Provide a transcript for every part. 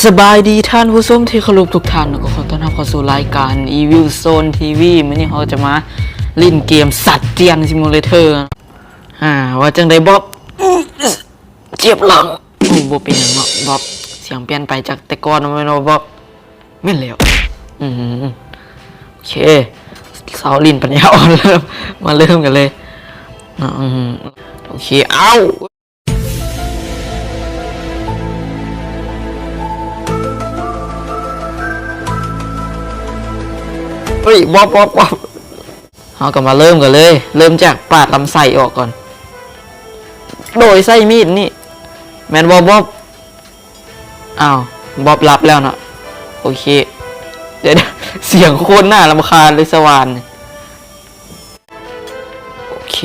ສະບາຍດີທ່ານຜູ້ຊົມທີ່ເຄົາລົບທຸກທ່ານ ແລ້ວກໍຂໍຕ້ອນຮັບເຂົ້າສູ່ລາຍການ Evil Zone ທີ ວີ. ມື້ນີ້ເຮົາຈະມາຫຼິ້ນເກມ Satyan Simulator. ອາ ວ່າຈັ່ງໃດບ໋ອບ? ເຈັບຫຼັງ. ໂອ້ ບໍ່ເປັນຫຍັງເນາະບ໋ອບ. ສຽງປ່ຽນໄປຈາກແຕ່ກ່ອນແມ່ນບໍ່ບ໋ອບ? ແມ່ນແລ້ວ. ອືມ ໂອເຄ ຊາວຫຼິ້ນປັນຍາອ່ອນ ເລີ່ມ ມາເລີ່ມກັນເລີຍ. ອືມ ໂອເຄ ເອົ້າ ເຮີ້ຍ ບ໋ອບ ບ໋ອບ ບ໋ອບ. ເຮົາກໍມາເລີ່ມກັນເລີຍ. ເລີ່ມຈາກປາດລຳໄສ້ອອກກ່ອນ ໂດຍໃຊ້ມີດນີ້ ແມ່ນບໍ່ບ໋ອບ? ອ້າວ ບ໋ອບຫຼັບແລ້ວເນາະ. ໂອເຄ ດຽວ ສຽງໂຄດໜ້າລຳຄານເລີຍ ສະຫວ່ານ. ໂອເຄ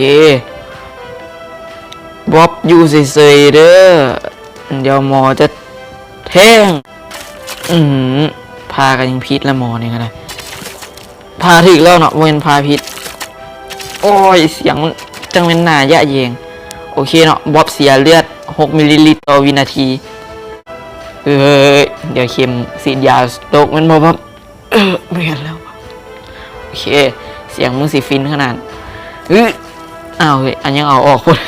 ບ໋ອບຢູ່ເສີຍໆເດີ ດຽວໝໍຈະແທງ. ອືມ ຜ່າກໍຍັງຜິດລະ ໝໍນີ້ກໍໄດ້. ຜ່າຖືກແລ້ວເນາະ ບໍ່ແມ່ນຜ່າຜິດ. ໂອ້ຍ ສຽງມັນຈັ່ງແມ່ນໜ້າຢະແຍງ. ໂອເຄເນາະ ບ໋ອບເສຍເລືອດຫົກມິນລີລິດຕໍ່ວິນາທີ. ເອີຍ ດຽວເຂັມສີດຢາຕົກແມ່ນບໍ່ບ໋ອບ? ເອີ ແມ່ນແລ້ວ. ໂອເຄ ສຽງມຶງຊິຟິນຂະໜາດ. ອື ອ້າວ ເຮີ້ຍ ອັນຍັງເອົາອອກພຸ້ນ.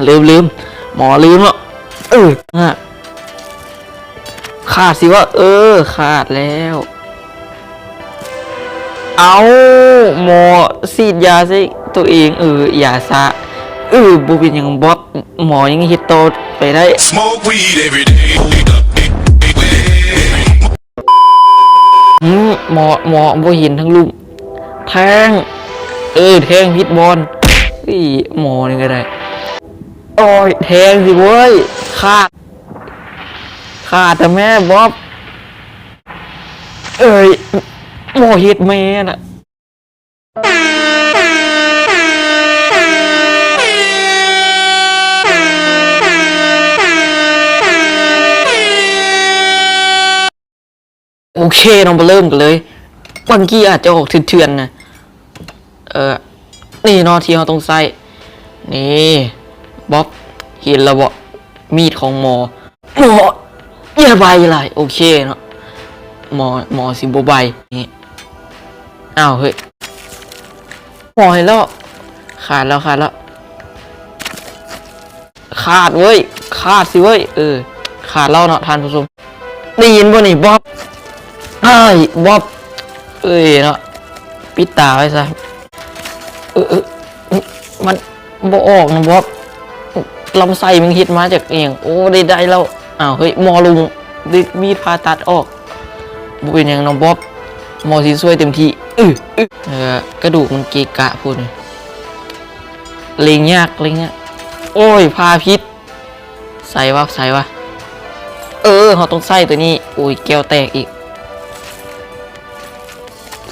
ລືມ ລືມ ໝໍລືມເນາະ. ເອີ ຂາດຊິວະ? ເອີ ຂາດແລ້ວ. ເອົ້າ ໝໍສີດຢາໃສ່ໂຕເອງ. ເອີ ຢາຊະ. ເອີ ບໍ່ເປັນຫຍັງບ໋ອບ ໝໍຍັງເຮັດຕໍ່ໄປໄດ້. Smoke weed every day. ອືມ ໝໍ ໝໍບໍ່ເຫັນທາງລຸ່ມ. ແທງ ເອີ ແທງຜິດບ່ອນ. ອີ ໝໍນີ້ກໍໄດ້. ໂອ້ຍ ແທງຊິເວີ້ຍ. ຂາດ ຂາດແຕ່ແມ່ບ໋ອບ. ເອີຍ ໝໍເຮັດແມ່ນະ. ໂອເຄເນາະ ມາເລີ່ມກັນເລີຍ. ບາງທີອາດຈະອອກເຖື່ອນໆນະ. ເອີ ນີ້ເນາະທີ່ເຮົາຕ້ອງໃຊ້. ນີ້ ບ໋ອບ ເຫັນແລ້ວບໍ່? ມີດຂອງໝໍ. ໝໍ ຢ່າໃບ້ຫຼາຍ. ໂອເຄເນາະ ໝໍ ໝໍຊິບໍ່ໃບ້. ນີ້ ອ້າວ ເຮີ້ຍ ໝໍເຫັນແລ້ວ. ຂາດແລ້ວ ຂາດແລ້ວ. ຂາດເວີ້ຍ ຂາດຊິເວີ້ຍ. ເອີ ຂາດແລ້ວເນາະທ່ານຜູ້ຊົມ. ໄດ້ຍິນບໍ່ນີ້ບ໋ອບ? ອ້າຍ ບ໋ອບ ເອີຍເນາະ ປິດຕາໄວ້ຊະ. ເອີ ເອີ ມັນບໍ່ອອກນະບ໋ອບ. ລຳໄສ້ມຶງເຮັດມາຈາກອີ່ຫຍັງ? ໂອ້ ໄດ້ ໄດ້ແລ້ວ. ອ້າວ ເຮີ້ຍ ໝໍລົງ ດຶກມີດຜ່າຕັດອອກ. ບໍ່ເປັນຫຍັງເນາະບ໋ອບ ໝໍຊິຊ່ວຍເຕັມທີ່. ອື ອື ເອີ ກະດູກມັນເກະກະໂພດ. ເລັງຍາກ ເລັງຍາກ. ໂອ້ຍ ຜ່າຜິດ. ໃສ່ວະ ໃສ່ວະ. ເອີ ເຮົາຕ້ອງໃຊ້ໂຕນີ້. ໂອ້ຍ ແກ້ວແຕກອີກ.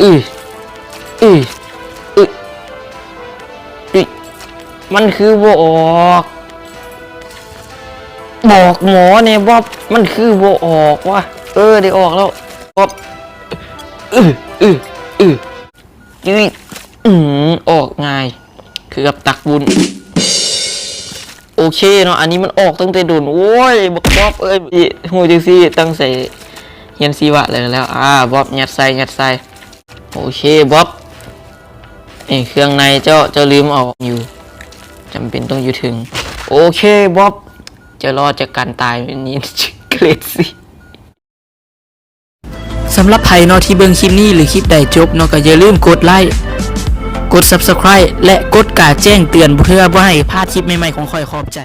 ອື ອື ອື ອື ມັນຄືບໍ່ອອກ? ບອກໝໍແດ່ບ໋ອບ ມັນຄືບໍ່ອອກວະ? ເອີ ໄດ້ອອກແລ້ວ ບ໋ອບ. ອື ອື ອື ອື ອື ອອກງ່າຍ ເກືອບຕັກວຸ້ນ. ໂອເຄເນາະ ອັນນີ້ມັນອອກຕັ້ງແຕ່ດົນ. ໂອ້ຍ ບັກບ໋ອບເອີຍ ຮູ້ຈັ່ງຊີ້ ຕັ້ງໃຈຮຽນຊີວະແລ້ວ ແລ້ວ. ອາ ບ໋ອບ ຍັດໃສ່ ຍັດໃສ່. ໂອເຄ ບ໋ອບ ເອີ ເຄື່ອງໃນເຈົ້າ ເຈົ້າລືມເອົາຢູ່ ຈຳເປັນຕ້ອງຢູ່ເທິງ. ໂອເຄ ບ໋ອບ ເຈົ້າລອດຈາກການຕາຍນີ້ ເກຣດສີ່. ສຳລັບໃຜເນາະທີ່ເບິ່ງຄລິບນີ້ ຫຼື ຄລິບໃດຈົບເນາະ ກໍຢ່າລືມກົດໄລ້ ກົດ Subscribe ແລະ ກົດກາແຈ້ງເຕືອນ ເພື່ອບໍ່ໃຫ້ພາດຄລິບໃໝ່ໆຂອງຂ້ອຍ. ຂອບໃຈ.